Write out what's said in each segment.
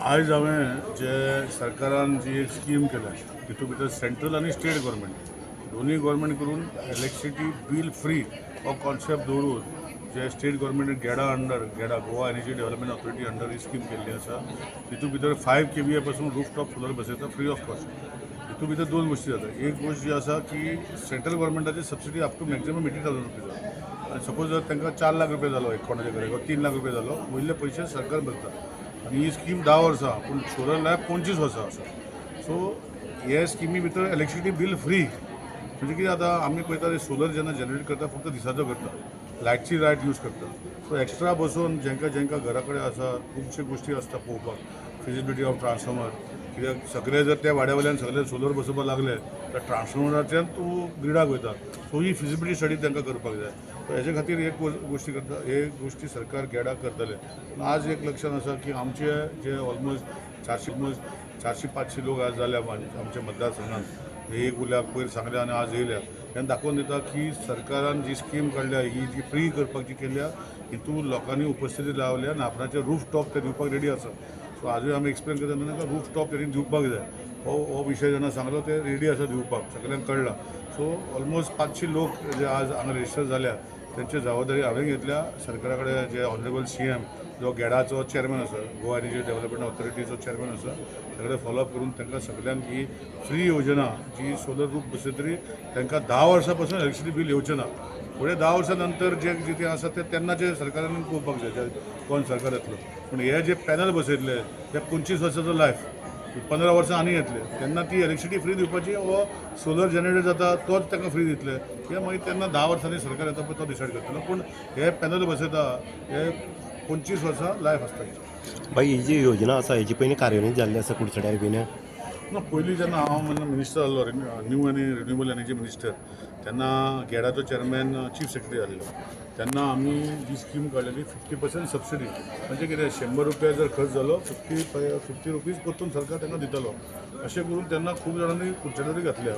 आयज हांवें जे सरकारान जी एक स्कीम केल्या, तितूंत भितर सेंट्रल आनी स्टेट गव्हर्मेंट, दोनूय गव्हर्मेंट करून इलेक्ट्रिसिटी बील फ्री हो कॉन्सेप्ट दवरून जे state government GEDA under, GEDA, Goa energy development authority under ही स्कीम केल्ली आसा. तितूंत भितर 5 केव्हीए पासून रूफ टॉप सोलर बसयता फ्री ऑफ कॉस्ट. तितूंत भितर दोन गोश्टी जाता. एक गोश्ट जी आसा की central गव्हर्मेंटाची subsidy up to maximum 80,000 rupees आसा आनी सपोज जर तांकां 4 लाख रुपया जालो एक कोणाच्या घराक, 3 लाख रुपया जालो, वयले पयशे सरकार भरता. आनी ही स्कीम 10 वर्सां, पूण सोलर लायफ 25 वर्सां आसा. सो हे स्किमी भितर इलेक्ट्रिसिटी बील फ्री म्हणजे कितें जाता, आमी पळयता, सोलर जेन्ना जनरेट करता, फक्त दिसाचो करता, लायटची लायट यूज करता. सो एक्स्ट्रा बसोवन जेंकां जेंकां घरा कडेन आसा, खुबश्यो गोश्टी आसता पळोवपाक, फिजिबिलिटी ऑफ ट्रान्सफॉर्मर. कित्याक सगळे जर त्या वाड्या वयल्यान सगळे सोलर बसोवपाक लागले तर ट्रान्सफॉर्मराच्यान तूं ग्रिडाक वयता. सो ही फिजिबिलिटी स्टडी तांकां करपाक जाय. सो हेजे खातीर एक गोश्टी करता, हे गोश्टी सरकार गेडाक करतले. पूण आज एक लक्षात आसा की आमचे जे ऑलमोस्ट 400, ऑलमोस्ट 400-500 लोक आज जाल्या आमच्या मतदारसंघात. हे एक उरल्या, पयर सांगल्या आनी आज येयल्या. तेन्ना दाखोवन दिता की सरकारान जी स्कीम काडल्या, ही जी फ्री करपाक जी केल्या, हितून लोकांनी उपस्थिती लावल्या आनी आपणाचे रूफ टॉप ते दिवपाक रेडी आसा. सो आजूय आमी एक्सप्लेन करता तेन्ना रूफ टॉप तेणी दिवपाक जाय, हो हो विशय जेन्ना सांगलो, ते रेडी आसा दिवपाक, सगळ्यांक कळ्ळा. सो ऑलमोस्ट 500 लोक जे आज हांगा रजिस्टर जाल्या, तेंची जबाबदारी हांवें घेतल्या. सरकारा कडेन जे ऑनरेबल सीएम, जो गेडाचो चेअरमॅन आसा, गोवा एनर्जी डेव्हलपमेंट ऑथॉरिटीचो चेअरमॅन आसा, सगळे फॉलोअप करून तांकां सगळ्यांक ही फ्री योजना जी सोलर रूफ बसयतरी तांकां 10 वर्सां पासून इलेक्ट्रिसिटी बील येवचें ना. फुडें 10 वर्सां नंतर जे कितें आसा ते तेन्नाचे सरकारान पळोवपाक जाय, जे कोण सरकार येतलो. पूण हे जे पॅनल बसयतले ते 25 वर्साचो लायफ, 15 वर्सां आनी येतले, तेन्ना ती इलेक्ट्रिसिटी फ्री दिवपाची वो सोलर जनरेट जाता तोच तांकां फ्री दितले, कित्याक मागीर तेन्ना 10 वर्सांनी सरकार येता पळय तो डिसायड करतलो. पूण हे पॅनल बसयता, हे 25 वर्सां लायफ आसता हेची. बाई, ही जी योजना आसा, हेजी पयलीं कार्यान्वीत जाल्ली आसा कुडचड्यार बीन? ना, पयलीं जेन्ना हांव मिनिस्टर जाल्लो, न्यू आनी रिन्युएबल एनर्जी मिनिस्टर, तेन्ना गेडाचो चेअरमॅन चीफ सेक्रेटरी जाल्लो. तेन्ना आमी जी स्कीम काडलेली, 50% सबसिडी, म्हणजे कितें, 100 रुपया जर खर्च जालो, 50 50 रुपीज परतून सरकार तांकां दितलो, अशें करून तेन्ना खूब जाणांनी कुडचड्यारूय घातल्या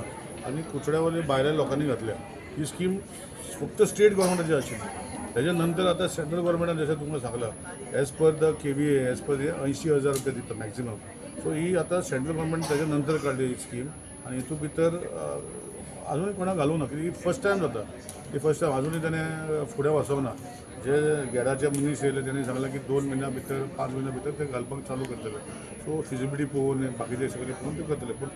आनी कुडचड्या वयल्या भायल्या लोकांनी घातल्या. ही स्कीम फक्त स्टेट गव्हर्मेंटाची आशिल्ली. तेच्या नंतर आतां सेंट्रल गव्हर्मेंटान, जशें तुमकां सांगलां, as per the KVA, as per 80,000 रुपया दिता मॅक्झिमम. सो ही आतां सेंट्रल गव्हर्मेंट तेच्या नंतर काडली ही स्कीम. आनी हितून भितर अजूनय कोणाक घालूंक ना, कित्याक ही फर्स्ट टायम जाता, ही फर्स्ट टायम. अजूनय ताणें फुडें वचोंक ना. जे गेडाचे मनीस येयले, तेणी सांगलां की 2 म्हयन्या भितर, 5 म्हयन्या भितर ते घालपाक चालू करतले. सो फिजिबिलिटी पळोवन, बाकीचे सगळे पळोवन ते करतले, पूण